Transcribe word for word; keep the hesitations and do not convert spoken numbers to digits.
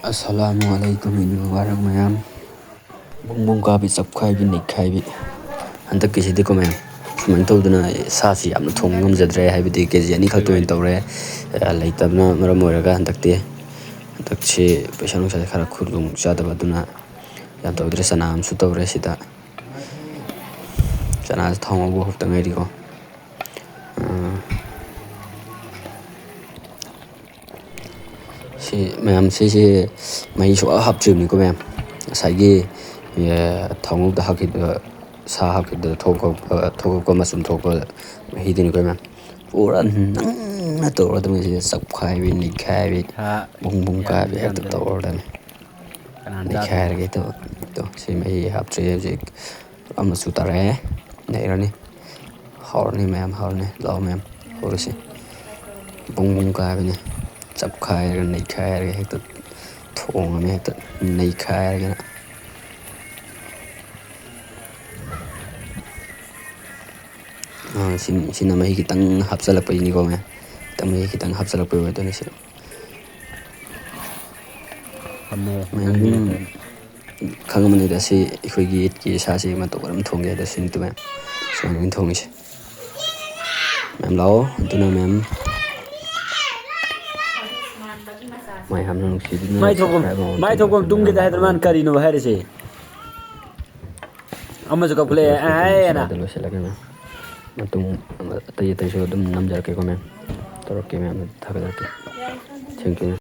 ꯑꯁꯂꯥꯃꯨ ꯑꯂꯩꯀꯨꯝ, ꯏꯗ ꯃꯨꯕꯥꯔꯛ ꯃꯌꯥꯝ꯫ ꯕꯨꯡ ꯕꯨꯡ ꯀꯥꯕꯤ, ꯆꯞꯈꯥꯏꯕꯤ, ꯅꯩꯈꯥꯏꯕꯤ꯫ ꯍꯟꯗꯛꯀꯤꯁꯤꯗꯤꯀꯣ ꯃꯌꯥꯝ, ꯁꯨꯃꯥꯏꯅ ꯇꯧꯗꯅ ꯁꯥꯁꯤ ꯌꯥꯝꯅ ꯊꯣꯡꯕ ꯉꯝꯖꯗ꯭ꯔꯦ, ꯍꯥꯏꯕꯗꯤ ꯀꯦ ꯖꯤ ꯑꯅꯤꯈꯛꯇ ꯑꯣꯏꯅ ꯇꯧꯔꯦ꯫ ꯑ, ꯂꯩꯇꯕꯅ ꯃꯔꯝ ꯑꯣꯏꯔꯒ ꯍꯟꯗꯛꯇꯤ, ꯍꯟꯗꯛꯁꯤ ꯄꯩꯁꯥ ꯅꯨꯡꯁꯥꯁꯦ ꯈꯔ ꯈꯨꯗꯣꯡ ꯆꯥꯗꯕ, ꯑꯗꯨꯅ ꯌꯥꯝ ꯇꯧꯗ꯭ꯔꯦ꯫ ꯆꯅꯥ ꯑꯃꯁꯨ ꯇꯧꯔꯦ ꯁꯤꯗ꯫ ꯆꯅꯥꯁꯦ ꯊꯥꯎ ꯉꯧꯕ ꯍꯧꯔꯛꯇ ꯉꯥꯏꯔꯤꯀꯣ꯫ ꯑ, ꯁꯤ ꯃꯌꯥꯝ, ꯁꯤꯁꯦ ꯃꯍꯤ ꯁꯨꯡꯍꯥꯞ ꯍꯥꯞꯇ꯭ꯔꯤꯕꯅꯤꯀꯣ ꯃꯌꯥꯝ꯫ ꯉꯁꯥꯏꯒꯤ, ꯑꯦ, ꯊꯥꯎ ꯉꯧꯕꯗ ꯍꯥꯞꯈꯤꯕ, ꯁꯥ ꯍꯥꯞꯈꯤꯕꯗ ꯊꯣꯛꯂꯛꯄ, ꯊꯣꯛꯂꯛꯄ ꯃꯆꯨꯝ ꯊꯣꯛꯄ ꯃꯍꯤꯗꯨꯅꯤꯀꯣ ꯃꯌꯥꯝ꯫ ꯄꯨꯔꯥ ꯅꯪꯅ ꯇꯧꯔꯗꯕꯅꯤ ꯁꯤꯗ, ꯆꯞꯈꯥꯏꯕꯤ, ꯅꯩꯈꯥꯏꯕꯤ, ꯁꯥ ꯕꯨꯡ ꯕꯨꯡ ꯌꯥꯝ ꯀꯥꯏꯕꯤ ꯍꯦꯛꯇ ꯌꯥꯝꯗ꯭ꯔꯦ꯫ ꯇꯧꯔꯗꯕꯅꯤ꯫ ꯀꯅꯥꯅ ꯆꯥꯗꯣꯏꯅꯣ? ꯅꯩꯈꯥꯏꯔꯒꯦ ꯇꯧ-, ꯇꯧ꯫ ꯁꯤ ꯃꯍꯤ ꯍꯥꯞꯇ꯭ꯔꯤ ꯍꯧꯖꯤꯛ꯫ ꯄꯨꯔꯥ ꯃꯆꯨ ꯇꯥꯔꯛꯑꯦ꯫ ꯅꯩꯔꯅꯤ꯫ ꯍꯥꯎꯔꯅꯤ ꯃꯌꯥꯝ, ꯍꯥꯎꯔꯅꯤ꯫ ꯂꯥꯛꯑꯣ ꯃꯌꯥꯝ, ꯍꯧꯔꯁꯤ꯫ ꯕꯨꯡ ꯕꯨꯡ ꯀꯥꯏꯕꯅꯤ꯫ ꯆꯞꯈꯥꯏꯔꯒ ꯅꯩꯈꯥꯏꯔꯒ ꯍꯦꯛꯇ ꯊꯣꯡꯉꯅꯤ, ꯍꯦꯛꯇ ꯅꯩꯈꯥꯏꯔꯒꯅ꯫ ꯑꯥ, ꯁꯤ, ꯁꯤꯅ ꯃꯍꯤ ꯈꯤꯇꯪ ꯍꯥꯞꯆꯤꯜꯂꯛꯄꯩꯅꯤꯀꯣ ꯃꯌꯥꯝ꯫ ꯈꯤꯇꯪ ꯃꯍꯤ ꯈꯤꯇꯪ ꯍꯥꯞꯆꯤꯜꯂꯛꯄꯩ ꯑꯣꯏꯗꯣꯏꯅꯤ ꯁꯤ꯫ ꯊꯝꯃꯣ꯫ ꯃꯌꯥꯝ ꯅꯪꯒꯤ ꯑꯗꯨꯝ ꯅꯠꯇ꯭ꯔꯗꯤ꯫ ꯈꯪꯉꯝꯃꯅꯤꯗ, ꯁꯤ ꯑꯩꯈꯣꯏꯒꯤ ꯏꯠꯀꯤ ꯁꯥꯁꯤ ꯃꯇꯧ ꯀꯔꯝ ꯊꯣꯡꯒꯦ ꯍꯥꯏꯗꯣ ꯁꯤꯅꯤ ꯃꯌꯥꯝ꯫ ꯁꯨꯃꯥꯏꯅ ꯑꯣꯏꯅ ꯊꯣꯡꯉꯤꯁꯦ꯫ ꯃꯌꯥꯝ ꯂꯥꯛꯑꯣ꯫ ꯑꯗꯨꯅ ꯃꯌꯥꯝ, ꯃꯌꯥꯝꯅ ꯅꯨꯡꯁꯤꯕꯤꯗꯨꯅ ꯃꯥꯏ ꯊꯣꯛꯐꯝ, subscribe ꯑꯃ ꯃꯥꯏ ꯊꯣꯛꯐꯝ ꯇꯧꯕꯤꯔꯝꯃꯨ꯫ ꯇꯨꯝꯒꯦꯗ ꯍꯥꯏꯗꯅ ꯃꯥꯅ ꯀꯔꯤꯅꯣ ꯍꯥꯏꯔꯤꯁꯦ? ꯑꯃꯁꯨ ꯀꯛꯈꯠꯂꯛꯑꯦ, ꯁ꯭ꯋꯥꯏꯗ ꯑꯍꯦꯅ꯫ ꯂꯣꯏꯁꯤꯜꯂꯒꯦ ꯃꯌꯥꯝ꯫ ꯃꯇꯨꯡ ꯑꯇꯩ ꯑꯇꯩꯁꯨ ꯑꯗꯨꯝ ꯅꯝꯖꯔꯛꯀꯦꯀꯣ ꯃꯌꯥꯝ꯫ ꯇꯧꯔꯛꯀꯦ ꯃꯌꯥꯝ, ꯊꯥꯒꯠꯂꯛꯀꯦ꯫ Thank you꯫